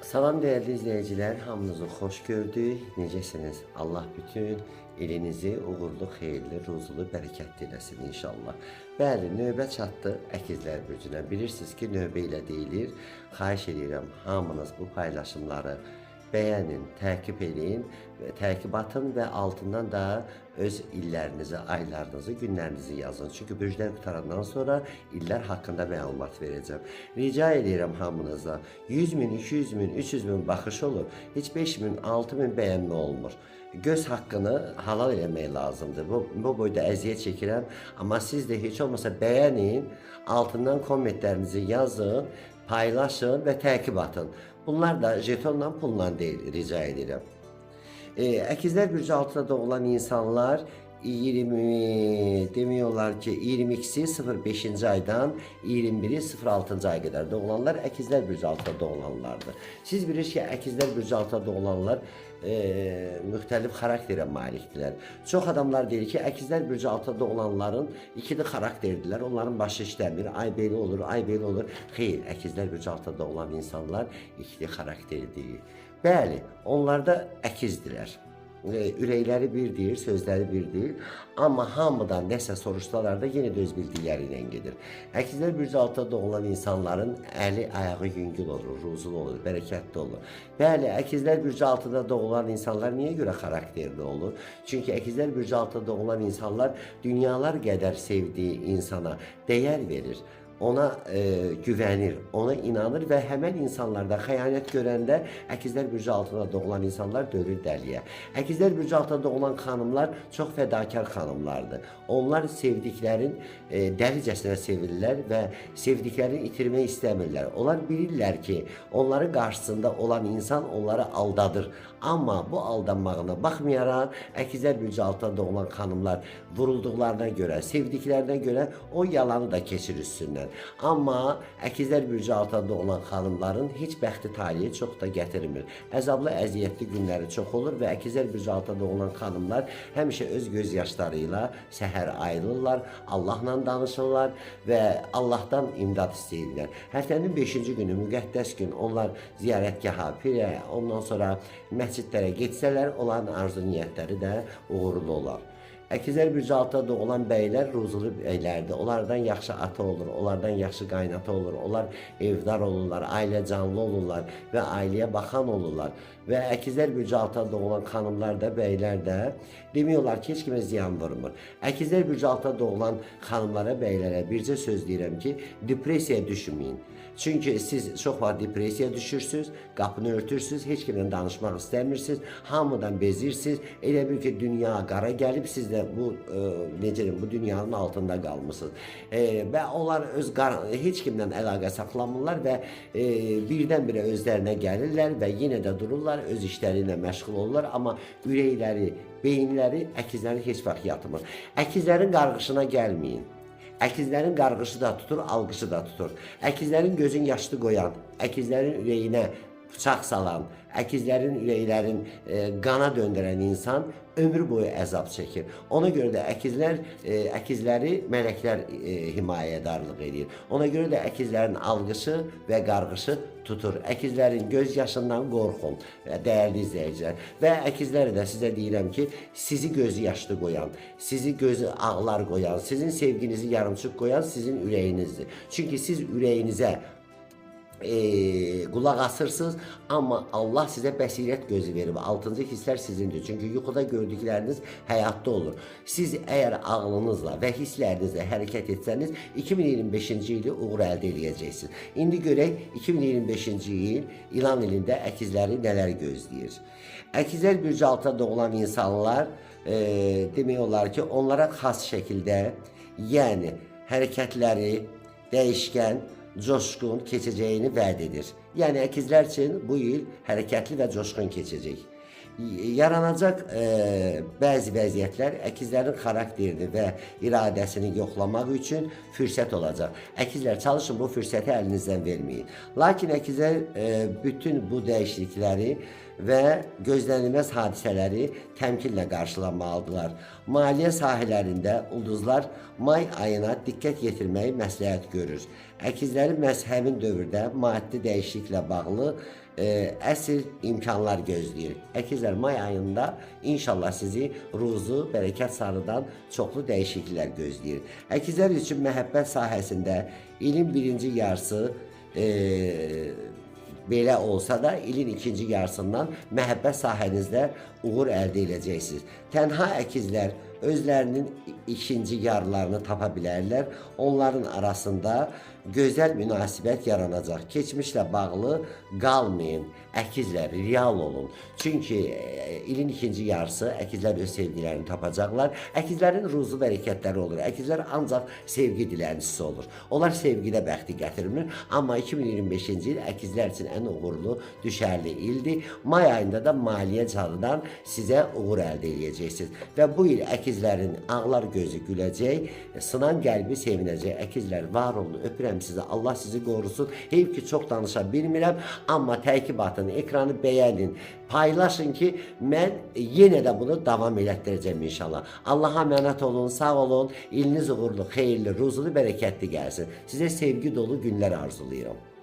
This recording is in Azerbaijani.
Salam dəyərli izləyicilər, hamınızı xoş gördük. Necəsiniz? Allah bütün ilinizi uğurlu, xeyirli, ruzulu, bərəkətli eləsin inşallah. Bəli, növbə çatdı Əkizlər bürcünə. Bilirsiniz ki, növbə ilə deyilir. Xahiş edirəm hamınız bu paylaşımları bəyənin, təqib eləyin, təqib atın və altından da öz illərinizi, aylarınızı, günlərinizi yazın. Çünki bürclər qurtarandan sonra illər haqqında məlumat verəcəm. Rica edirəm hamınıza. 100 min, 200 min, 300 min baxış olur. Heç 5 min, 6 min bəyənmə olmur. Göz haqqını halal eləmək lazımdır. Bu boyda əziyyət çəkirəm, amma siz də heç olmasa bəyənin, altından kommentlərinizi yazın, paylaşın və təqib atın. Bunlar da jetonla, pulla deyil, rica edirəm. Əkizlər bürcü altında doğulan insanlar 20 demək olar ki 22-si 05-ci aydan 21-i 06-cı ay qədər doğulanlar Əkizlər bürcü altında doğulanlardır. Siz bilirsiniz ki, Əkizlər bürcü altında doğulanlar müxtəlif xarakterə malikdirlər. Çox adamlar deyir ki, Əkizlər bürcü altında doğulanların ikili xarakterdirlər. Onların başı işləmir. Ay belə olur, ay belə olur. Xeyr, Əkizlər bürcü altında doğulan insanlar ikili xarakter deyil. Bəli, onlar da əkizdirlər. Ürəkləri bir deyil, sözləri bir deyil. Amma hamıdan nəsə soruşsalar da yenə də öz bildikləri ilə gedir. Əkizlər bürcü altında doğulan insanların əli, ayağı yüngül olur, ruzulu olur, bərəkətli olur. Bəli, Əkizlər bürcü altında doğulan insanlar niyə görə xarakterli olur? Çünki Əkizlər bürcü altında doğulan insanlar dünyalar qədər sevdiyi insana dəyər verir. Ona güvənir, ona inanır və həmən insanlarda xəyanət görəndə Əkizlər bürcü altında doğulan insanlar dönür dəliyə. Əkizlər bürcü altında doğulan xanımlar çox fədakar xanımlardır. Onlar sevdiklərin dəlicəsinə sevirlər və sevdiklərini itirmək istəmirlər. Onlar bilirlər ki, onların qarşısında olan insan onları aldadır. Amma bu aldanmağına baxmayaraq Əkizlər bürcü altında doğulan xanımlar vurulduqlarına görə, sevdiklərinə görə o yalanı da keçir üstündən. Amma Əkizlər bürcü altında doğulan xanımların heç bəxti taleyi çox da gətirmir. Əzablı, əziyyətli günləri çox olur və Əkizlər bürcü altında doğulan xanımlar həmişə öz göz yaşları ilə səhər ayrılırlar, Allahla danışırlar və Allahdan imdad istəyirlər. Həftənin 5-ci günü müqəddəs gün onlar ziyarətgaha, pirə, ondan sonra məscidlərə getsələr, onların arzu niyyətləri də uğurlu olar. Əkizlər bürcü altında doğulan bəylər ruzulu bəylərdir. Onlardan yaxşı ata olur, onlardan yaxşı qaynata olur. Onlar evdar olurlar, ailə canlı olurlar və ailəyə baxan olurlar. Və Əkizlər bürcü altında doğulan xanımlar da, bəylər də demək olar ki, heç kimə ziyan vurmur. Əkizlər bürcü altında doğulan xanımlara, bəylərə bircə söz deyirəm ki, depressiyaya düşməyin. Çünki siz çox vaxt depressiyaya düşürsünüz, qapını örtürsünüz, heç kimlə danışmaq istəmirsiniz, hamıdan bezirsiniz. Elə bil ki, dünya qara gəlib, siz də bu necə deyim, bu dünyanın altında qalmısınız. Və onlar öz heç kimlə əlaqə saxlamırlar və birdən-birə özlərinə gəlirlər və yenə də dururlar, öz işləri ilə məşğul olurlar, amma ürəkləri, beyinləri əkizlərin heç vaxt yatmır. Əkizlərin qarğışına gəlməyin. Əkizlərin qarğışı da tutur, alqışı da tutur. Əkizlərin gözün yaşlı qoyan, əkizlərin ürəyinə bıçaq salan, əkizlərin ürəklərin qana döndərən insan ömrü boyu əzab çəkir. Ona görə də əkizləri mələklər himayədarlıq eləyir. Ona görə də əkizlərin alqışı və qarğışı tutur. Əkizlərin göz yaşından qorxun, dəyərli izləyicilər. Və əkizlərə də sizə deyirəm ki, sizi gözü yaşlı qoyan, sizi gözü ağlar qoyan, sizin sevginizi yarımçıq qoyan sizin ürəyinizdir. Çünki siz ürəyinizə qulaq asırsınız, amma Allah sizə bəsirət gözü verib. 6-cı hisslər sizindir. Çünki yuxuda gördükləriniz həyatda olur. Siz əgər ağlınızla və hisslərinizlə hərəkət etsəniz 2025-ci ili uğur əldə eləyəcəksiniz. İndi görək 2025-ci il ilan ilində əkizləri nələr gözləyir. Əkizlər bürcü altında doğulan insanlar demək olar ki, onlara xas şəkildə, yəni hərəkətləri dəyişkən, coşqun keçəcəyini vəd edir. Yəni əkizlər üçün bu il hərəkətli və coşqun keçəcək. Yaranacaq bəzi vəziyyətlər əkizlərin xarakterini və iradəsini yoxlamaq üçün fürsət olacaq. Əkizlər, çalışın bu fürsəti əlinizdən verməyin. Lakin əkizlər bütün bu dəyişiklikləri və gözlənilməz hadisələri təmkinlə qarşılamalıdırlar. Maliyyə sahələrində ulduzlar may ayına diqqət yetirməyi məsləhət görür. Əkizləri məhz həmin dövrdə maddi dəyişikliklə bağlı əsl imkanlar gözləyir. Əkizlər, may ayında inşallah sizi ruzu, bərəkət sarıdan çoxlu dəyişikliklər gözləyir. Əkizlər üçün məhəbbət sahəsində ilin birinci yarısı belə olsa da ilin ikinci yarısından məhəbbət sahənizdə uğur əldə edəcəksiniz. Tənha əkizlər özlərinin ikinci yarılarını tapa bilərlər. Onların arasında gözəl münasibət yaranacaq. Keçmişlə bağlı qalmayın. Əkizlər, real olun. Çünki ilin ikinci yarısı əkizlər öz sevgilərini tapacaqlar. Əkizlərin ruzu bərəkətləri olur. Əkizlər ancaq sevgi diləncisi olur. Onlar sevgidə bəxti gətirmir. Amma 2025-ci il əkizlər üçün ən uğurlu, düşərli ildir. May ayında da maliyyə cəhətdən sizə uğur əldə edəcəksiniz. Və bu il əkizlərin ağlar gözü güləcək, sınan qəlbi sevinəcək. Əkizlər, var olun, öpürəm sizi. Allah sizi qorusun. Heyf ki, çox danışa bilmirəm, amma tərkib atın, ekranı bəyənin, paylaşın ki, mən yenə də bunu davam elətdirəcəm inşallah. Allaha əmanət olun, sağ olun. İliniz uğurlu, xeyirli, ruzulu, bərəkətli gəlsin. Sizə sevgi dolu günlər arzulayıram.